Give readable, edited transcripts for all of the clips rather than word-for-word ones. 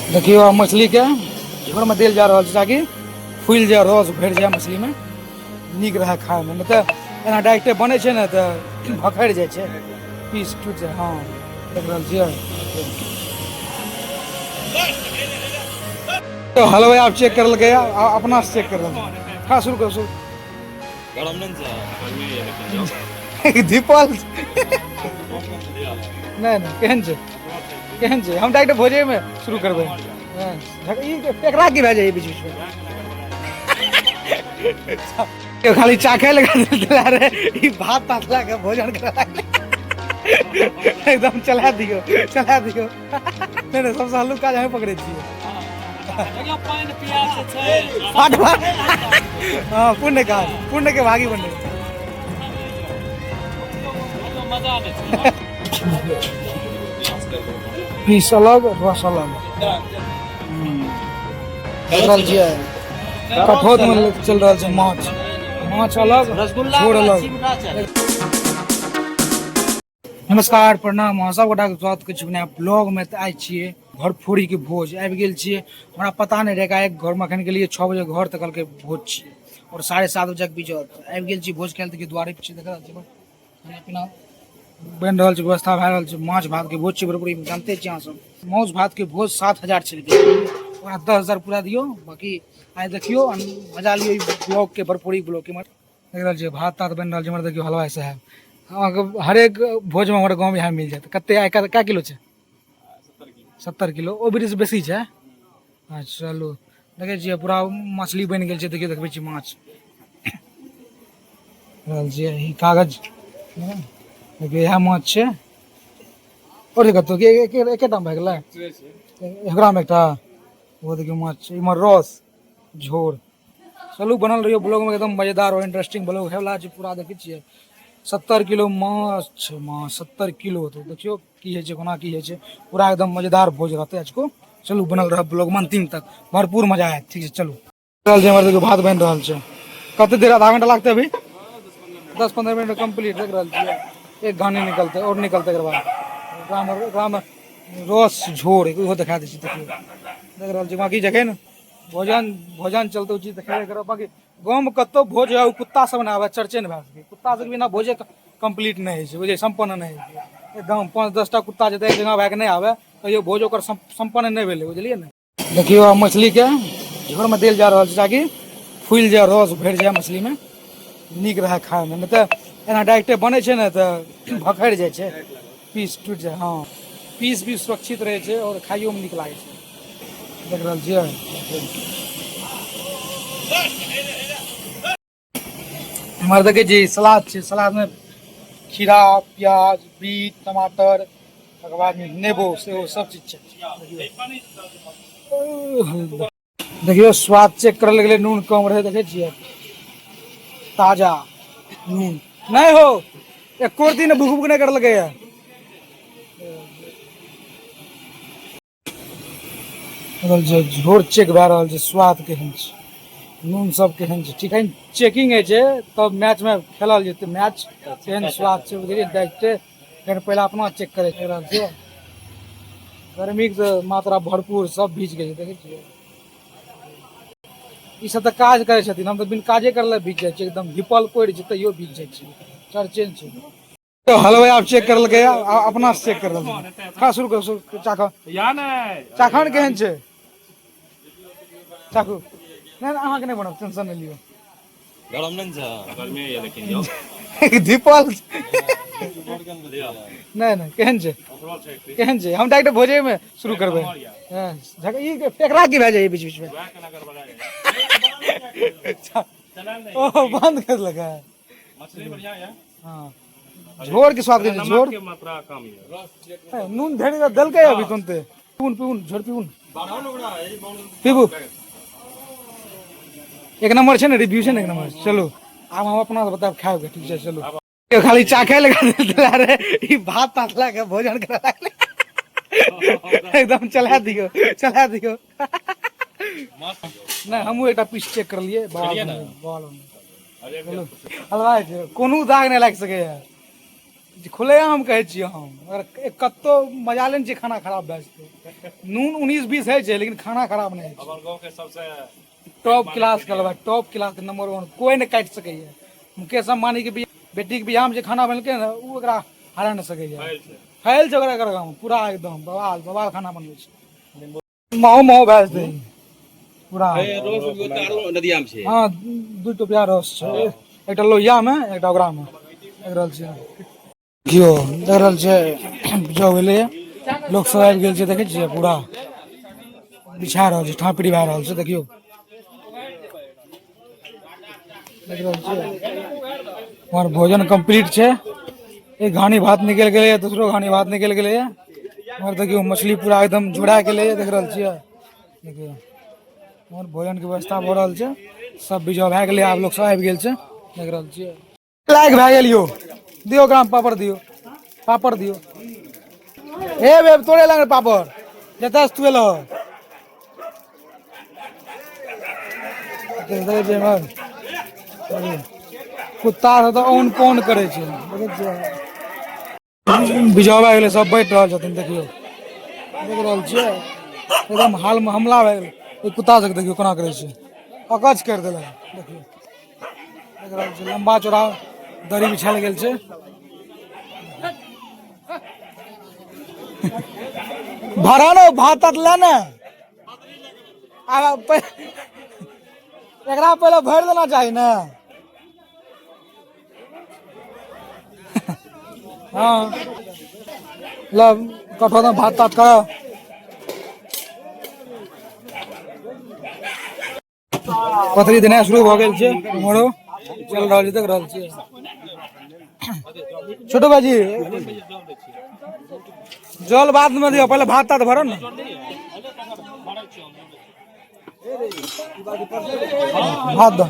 देखियौ आब मछलीके झोरमे देल जा रहल छै ताकि फुलि जाय, रस भरि जाय मछलीमे, नीक रहए खायमे। नहि तऽ एना डायरेक्टे बनै छै ने तऽ भखरि जाइ छै, पीस टूटि जाइ। हँ, देख रहल छियै। तो हलवाई आब चेक करलकै, अपना से चेक कर रहल छै। खा शुरू कर, शुरू। गरम नहि छै, गर्मी है लेकिन। धीपल नहि नहि। केहन छै, केहन छै? हम डायरेक्ट भोजेमे शुरू करबै। हँ, ई एकरा की भए जाइ बीच बीचमे? खाली चाखे लगा देला रे। ई भात तात लए कऽ भोजन करा एकदम चला दियौ, चला दियौ। नहि नहि, सबसँ हल्लुक काज हमे पकड़ै छियै। हँ, पुण्य काज, पुण्य के भागी बने। पीस अलग, रस अलग। देख रहल छियै, कठौत में चलि रहल छै माछ। माछ अलग, झोर अलग। नमस्कार, प्रणाम, अहाँ सब गोटाके स्वागत करै छी नया ब्लॉग में। तऽ आइ छियै भरफोरी के भोज, आबि गेल छियै। हमरा पता नहि रहै। एकाएक घरमे एखन गेलियै 6 बजे घर, तऽ कहलकै भोज छियै आओर 7:30 बजे के बीच आबि गेल छी भोज खाय लए। तऽ दुआरे पर छी, देख रहल छी, खाना पीना बनि रहल छै, व्यवस्था भए रहल छै। माछ भात के भोज छै भरपूरी, जानते छी अहाँ सब। माछ भात के भोज 7000 चलि गेल, ओकरा 10,000 पूरा दियौ। बाकी आइ देखियौ, मजा लियौ ई ब्लॉग के, भरपूरी ब्लॉग के। देख रहल छियै, भात तात बनि रहल छै। हमर देखियौ हलवाइ साहेब, अहाँके हरेक भोजमे हमर गाँवमे इएह मिल जायत। कते आइ कए किलो छै? 70 किलो। ओ ब्रिज बेसी छै। हँ, चलू, देखै छियै, पूरा मछली बनि गेल छै। देखियौ, देखबै छी माछ रहल छियै। ई कागज देखियौ, इएह माछ छै। आओर कतौ एकेटा भए गेलै? एकरामे एकटा ओ देखियौ माछ छै। इम्हर रस झोर। चलू, बनल रहियो ब्लॉग में, एकदम मजेदार और इंटरेस्टिंग ब्लॉग है वाला छै पूरा। देखै छियै, 70 किलो माछ, माछ 70 किलो। तऽ देखियौ की होइ छै, कोना की होइ छै। पूरा एकदम मजेदार भोज रहतै आजको। चलू, बनल रह ब्लॉग में अंतिम तक, भरपूर मजा आयत। ठीक छै, चलू। रहल छै हमर, देखियौ, भात बनि रहल छै। कते देर? आधा घंटा लागतै अभी, 10-15 मिनट कंप्लीट। देख रहल छियै, एक घानी निकलतै और निकलतै। एकर बाद एकरामे एकरामे रस झोर इहो देखा दै छी। देखियौ, देख रहल छी। बाकी जखन भोजन भोजन चलते ओ चीज देखेबे करब। बाकी गाँवमे कतहु भोज है, ओ कुत्ता सब नहि आबै, चर्चे नहि भए सकै। कुत्ता सबके बिना भोजे कम्प्लीट नहि होइ छै, बुझलियै, सम्पन्न नहि होइ छै एकदम। 5-10 टा कुत्ता जतऽ एक जगह भए कऽ नहि आबै, कहियो भोज ओकर सम्पन्न नहि भेलै, बुझलियै ने? देखियौ, आब मछलीके झोरमे देल जा रहल छै ताकि फुलि जाय, रस भरि जाय मछलीमे, नीक रहए खायमे। नहि तऽ एना डायरेक्टे बनै छै ने तऽ भखरि जाइ छै, पीस टूटि जाइ। हँ, पीस भी सुरक्षित रहै छै आओर खाइयोमे नीक लागै छै। देख रहल छियै, इम्हर देखै छी सलाद छै। सलादमे खीरा, प्याज, बीट, टमाटर, तकर बाद नेबो सेहो, सब चीज छै। देखियौ, स्वाद चेक करऽ लगलै, नून कम रहै। देखै छियै, ताजा नून नहि हो, एको दिन भुक भुक नहि करलकै। रहल छै, झोर चेक भए रहल छै, स्वाद केहन छै, नून सब केहन छै। ठीक है, चेकिंग होइ छै तब मैचमे खेलल जेतै। मैच केहन स्वाद छै, बुझलियै? डायरेक्टे फेर पहिले अपना चेक करै रहल छै। गर्मीके तऽ मात्रा भरपूर, सब भीज गेल छै। देखै छियै, ई सब तऽ काज करै छथिन, हम तऽ बिन काजे करले भीज जाइ छियै। एकदम घिपल कोरि छै, तैयो भीज जाइ छियै। चर्चे छै। तो हलवाई आब चेक करलकै, अपना से चेक कर रहल छै। खा शुरू कर, शुरू, चाख। या नहि। चाखन केहन छै? चाखू। नहि नहि, अहाँके नहि बनब, टेंशन नहि लियौ। गरम नहि छै, गर्मी है लेकिन। धीपल नहि नहि। केहन छै, केहन छै? हम डायरेक्ट भोजेमे शुरू करबै। हँ, ई एकरा की भए जाइ बीच बीचमे? ओ बंद कर देलकै। मछली बढ़िया है। हाँ, झोर के स्वाद के झोर के मात्रा कम है। नून ढेरी देलकै अभी तुरंते। पीउन, पीउन, झोर पीउन, पीबू। एक नंबर छै ने, रिव्यू छै ने एक नंबर। चलू, आब हम अपना से बताब खायब। ठीक छै, चलू। खाली चाखे लगा देला रे। ई भात तात लगा के भोजन करा लागलै एकदम चला दियौ, चला दियौ। नहि, हमहूँ एकटा पीस चेक करलियै। बाल बाल हलवाइ छै, कोनो दाग नहि लागि सकैए। खुलेआम कहै छियै हम, अगर कतौ मजा लेने छियै खाना खराब भए जेतै। नून 19-20 होइ छै, लेकिन खाना खराब नहि होइ छै। हमर गाँव के सबसे टॉप क्लास के हलवाइ, टॉप क्लास के नंबर 1, कोई नहि काटि सकैए। मुकेश अंबानी के बेटी के बियाह में जे खाना बनेलकै ने, ओ एकरा हरा नहि सकैए। फैल छै। फैल छै ओकरा, एकर गाँव पूरा एकदम बवाल बवाल खाना बनबै छै। महो महो भए जेतै पूरा। नदिया में छै। हँ, 2 टोपिया रस छै, एकटा लोहिया में, एकटा ओकरा में। देख रहल छियै, देखियौ, देख रहल छियै, जब एलै लोक सब आबि गेल छै। देखै छियै, पूरा बिछा रहल छै, ठापड़ी भए रहल छै। देखियौ, देख रहल छियै, हमर भोजन कम्प्लीट छै। एक घानी भात निकलि गेलैए, दोसरो घानी भात निकलि गेलैए। और देखियौ, मछली पूरा एकदम जुड़ा गेलैए। देख रहल छियै, देखियौ, हमर भोजनके व्यवस्था भऽ रहल छै। सब बीजो भए गेलै, आब लोक सब आबि गेल छै। देख रहल छियै, लायक भए गेल यौ। दियौ ओकरा पापड़, दियौ पापड़, दियौ। हे बेब, तोरे लग पापड़ जतऽ से तू एलह। देखै छियै, एम्हर कुत्ता सब तऽ औन पौन करै छै। देखै छियै, बिजौ भए गेलै, सब बैठ रहल छथिन। देखियौ, देख रहल छियै, एकदम हालमे हमला भए गेलै। ई कुत्ता सबके देखियौ कोना करै छै, अकछ करि देलक। देखियौ, देख रहल छियै, लम्बा चौड़ा दरी बिछायल गेल छै। भरा ने भात तात ले ने, आब एकरा पहिले भरि देना चाही ने। हाँ, ल कठो में भात तात कर। पथरी देनाइ शुरू भऽ गेल छै, उम्हरो चल रहल छै। देख रहल छियै, छोटू भाईजी, जल बाद में दियौ, पहिले भात तात भरऽ ने। भात दऽ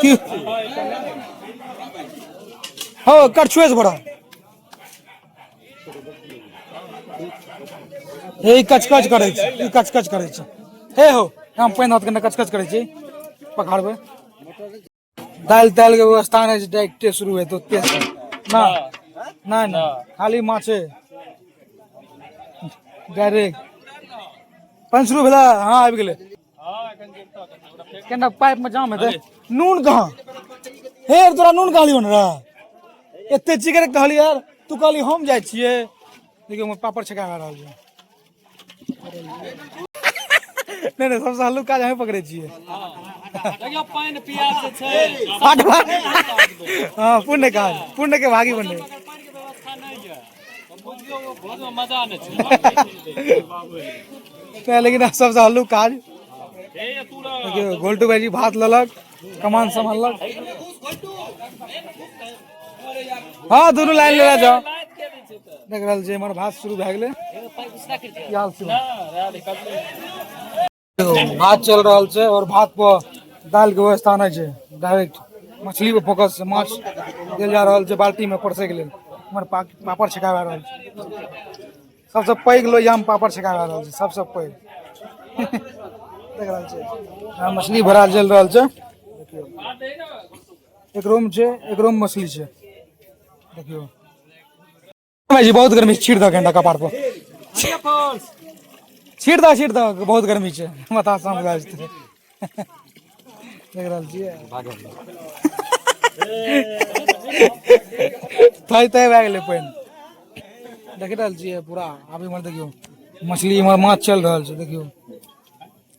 की हो, करछुए से भरऽ। हे, ई कचकच करै छै, ई कचकच करै छै। हे हो, हम पानि हाथ कने कचकच करै छै। पखाड़बै, दालि तालि के व्यवस्था नहि छै, डायरेक्टे शुरू हेतै ओते ना। नहि नहि, खाली माछे डायरेक्ट। पानि शुरू भेलै? हँ, आबि गेलै। केना पाइप में जाम हेतै। नून कहाँ हे? तोरा नून कहलियौ ने रे, एते चिकरे कहली यार, तू कहली हम जाइ छियै। देखियौ, हमर पापड़ छका रहल छै। नहि नहि, सबसँ हल्लुक काज अहीं पकड़ै छियै। देखियौ, पानि पियास छै। हँ, पुण्य काज, पुण्य के भागी बने। पानि के व्यवस्था नहि यऽ तऽ बुझियौ भोज मे मजा नहि छै। तऽ लेकिन सबसँ हल्लुक काज। हे तू देखियौ, गोल्टू भाईजी भात लेलक, कमान सम्हाललक। हँ, दुनू लाइन लेला जाओ। देख रहल छै, हमर भात शुरू भए गेलै। की हाल छै? भात चल रहल छै और भात पर दालि के व्यवस्था नहि छै, डायरेक्ट मछली पर फोकस छै। माछ देल जा रहल छै बाल्टी में परसै के लेल। हमर पापड़ छका भए रहल छै। सबसँ पैघ लोहिया में पापड़ छका भए रहल छै, सबसँ पैघ। देख रहल छै, यहाँ मछली भरा चलि रहल छै। देखियौ, एक रूम छै, एक रूम मछली छै। देखियौ भाईजी, बहुत गर्मी छै, छीट दऽ कनिटा कपार पर, छीट दऽ, छीट दऽ, बहुत गर्मी छै, माथा साफ भए जेतै। देख रहल छियै, थै थै भए गेलै पानि। देख रहल छियै पूरा। आब इम्हर देखियौ, मछली, इम्हर माछ चलि रहल छै। देखियौ,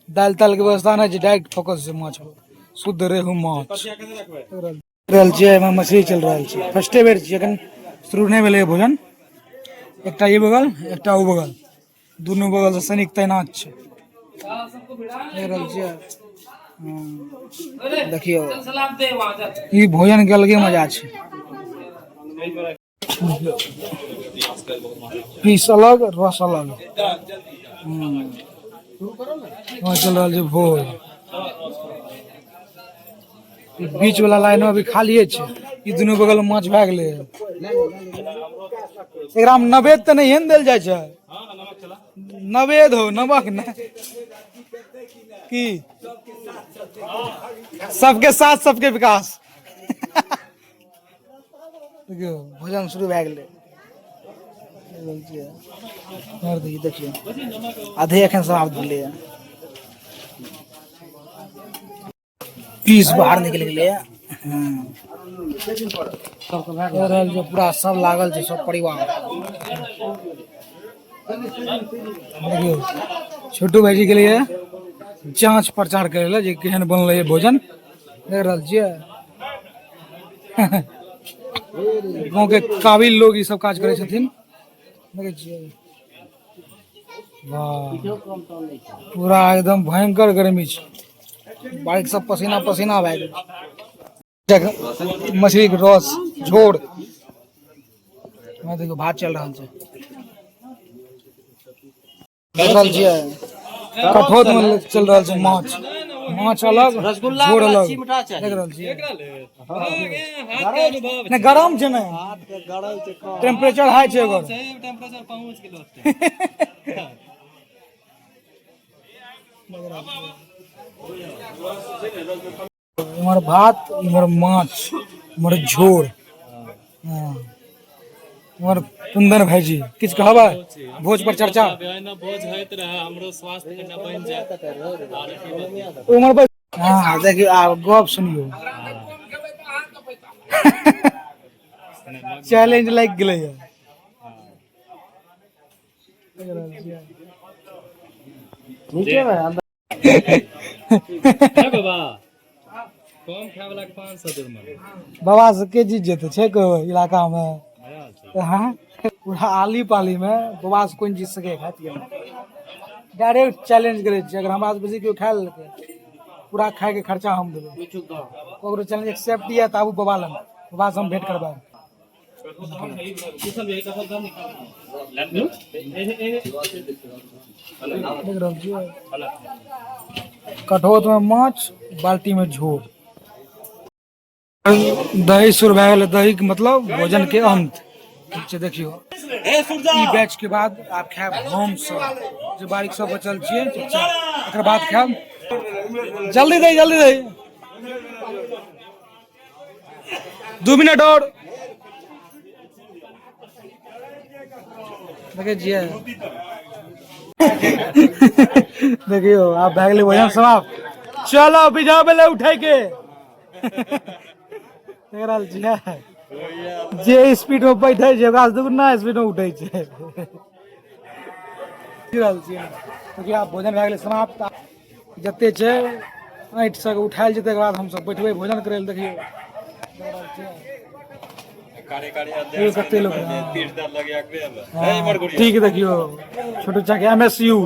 दालि तालि के व्यवस्था नहि छै, डायरेक्ट फोकस छै माछ पर, शुद्ध रेहू माछ। देख रहल छियै, एहिमे मछली चलि रहल छै। फर्स्टे बेर छियै, एखन शुरू नहि भेलै भोजन। एकटा ई बगल, एकटा ओ बगल, दुनू बगल से सैनिक तैनात छै। देख रहल छियै। देखियौ, ई भोजन के अलगे मजा छै। पीस अलग, रस अलग। वहाँ चल रहल छै भोज। ई बीच वाला लाइन अभी खालिए छै, ई दुनू बगल मे माछ भए गेलै। एकरा मे नवेद तऽ नहिए ने देल जाइ छै? नवेद हो, नमक ने की। सबके साथ सबके विकास। देखियौ भोजन शुरू भए गेलै। देखियौ आधे एखन समाप्त भेलैए, पीस बाहर निकलि गेलैए। रहल छै पूरा सब लागल छै, सब परिवार। देखियौ छोटू भाईजी गेलैए जाँच प्रचार करै लए जे केहन बनलै भोजन। देख रहल छियै गाँव के काबिल लोग ई सब काज करै छथिन। देखै छियै वाह, पूरा एकदम भयंकर गर्मी छै, बाइक सब पसीना पसीना भए गेल छै। मछली के रस झोर, देखियौ भात चलि रहल छै। देख रहल छियै कठौत में चलि रहल छै माछ, माछ अलग झोर अलग। देख रहल छियै नहि गरम छै ने, टेम्परेचर हाई छै ओकर। इम्हर भात, इम्हर माछ, इम्हर झोर। हाँ। इम्हर कुंदन भाईजी किछु कहबै भोज पर चर्चा? भोज होइत रहे, हमरो स्वास्थ्य कने बनि जायत। उम्हर हाँ देखियौ आब गप सुनियौ, चैलेंज लागि गेलै। बाबा कम खाय वाला के 500 जुर्माना। बाबा से के जीत जेतै छै कोइ इलाका में? हाँ पूरा आली पाली में बाबा से कोन जीत सके खाय पिए? डायरेक्ट चैलेंज करै छियै, अगर हमरा से बेसी केओ खाय लेलकै पूरा खाय के खर्चा हम देबै। ककरो चैलेंज एक्सेप्ट यऽ तऽ आबू बाबा लग, बाबा से हम भेंट करबै। देख रहल छियै कठौत में माछ, बाल्टी में झोर। दही शुरू भए गेलै, दही के मतलब भोजन के अंत। ठीक छै, देखियौ ई बैच के बाद आब खायब हम सब जे बारीक सब बचल छियै। ठीक छै, एकर बाद खायब। जल्दी दही, जल्दी दही, 2 मिनट और। देखै छियै, देखियौ आब भए गेलै भोजन समाप्त। चलो बिजा भेलै उठै के। देख रहल छियै जे स्पीड में बैठे छै ओकरा से दुगुना स्पीड में उठै छै। देख रहल छियै, देखियौ आब भोजन भए गेलै समाप्त। जते छै ऐंठ सब उठायल जेतै, एकर बाद हमसब बैठबै भोजन करै लए। देखियौ कते लोक, ठीक। देखियौ छोटू चाचा के एमएसयू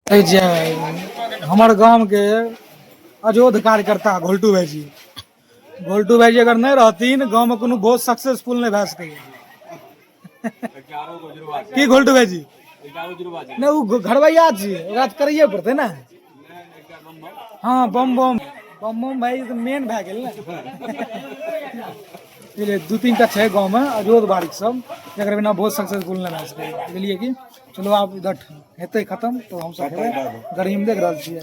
जे हमर गाम के अजोध कार्यकर्ता घोलटू भाईजी। घोलटू भाईजी अगर नहि रहथिन गाँव में कोनो बहुत सक्सेसफुल नहि भए सकैए। की घोलटू भाईजी? नहि ओ घरबैया छियै, ओकरा तऽ करैए पड़तै ने। हाँ बम बम बम बम भाई तऽ मेन भए गेल ने। बुझलियै, 2-3 टा छै गाँवमे अजोध बारिक सब जकर बिना बहुत सक्सेसफुल नहि भए सकैए। बुझलियै कि चलो आब इधर हेतै खतम तऽ हमसब खेबै। गर्मीमे देख रहल छियै।